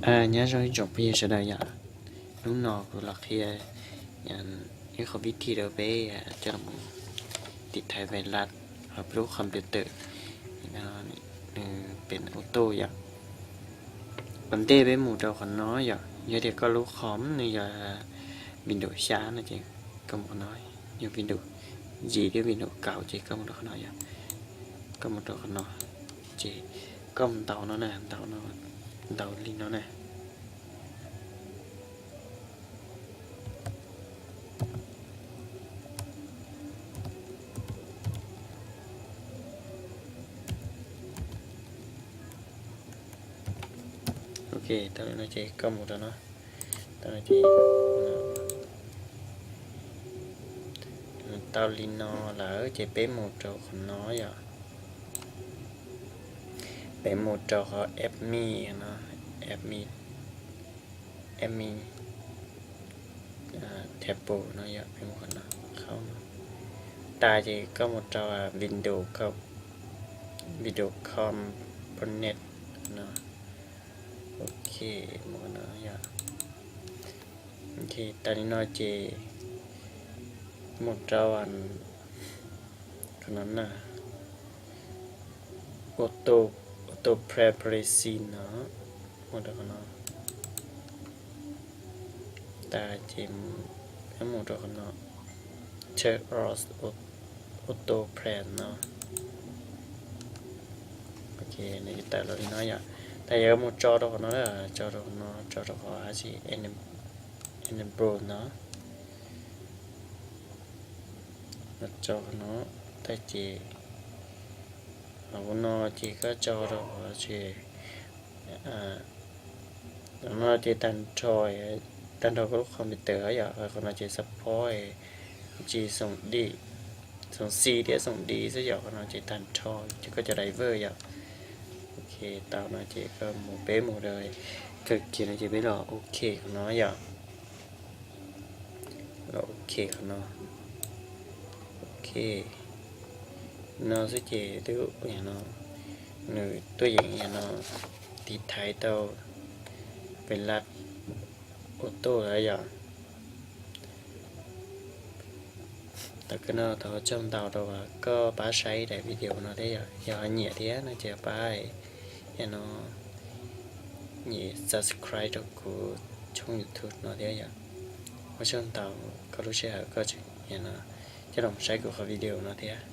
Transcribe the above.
Nyob zoo ib tsoom phooj ywg sawv daws yom, hnub no kuv los qhia ib qho vib thi rau peb coj los tiv thaiv vais las hauv peb lub computer, nws pem auto yom. Ua ntej peb mus rau qhov no yom, yog tias koj lub qhov nws yog Windows xya no ces koj mus qhov no, yog Windows yim thiab Windows kaum ces koj mus rau qhov no yom. Koj mus rau qhov no ces koj mus ntaus no na, ntaus no, ntaus li no na. Ok, tau li no ces koj mus rau no, tau li no ces tau li no lawm ces peb mus rau qhov no yom. Peb mus rau qhov admin no, admin, admin table no yom, peb mus qhov no, qhov no tas ces koj mus rau Windows, Windows Component no. Ok, mus qhov no yom. Ok, tas li no ces mus rau qhov no na, auto, auto preferences no, mus rau qhov no tas ces mus rau qhov no, turn off auto preferences no. Ok, nws tawm los li no yom. Tas yog mus tso rau qhov no, tso rau qhov no, tso rau qhov dab tsi, enable no. Tso qhov no, tas ces qhov no ces koj tso rau qhov dab tsi, qhov no ces tag nrho, tag nrho koj lub computer yom. Qhov no ces support, tsis xoom D, xoom C thiab xoom D xwb yom. Qhov no ces tag nrho ces koj cov driver yom. Ok, tau no ces koj mus, peb mus rau kawg kiag no ces peb los ok qhov no yom. Los ok qhov no. Ok, no xwb ces twb no, nws tuaj yeem no tiv thaiv tau vais las auto lawm yom. Tau kawg no, thov tsaug ntau rau koj pab saib daim video no thiab yom. Yog ho nyiam thiab no ces pab no nyem subscribe rau kuv channel YouTube no thiab yom. Ua tsaug ntau koj lub sij hawm koj tseem no coj los saib kuv qhov video no thiab.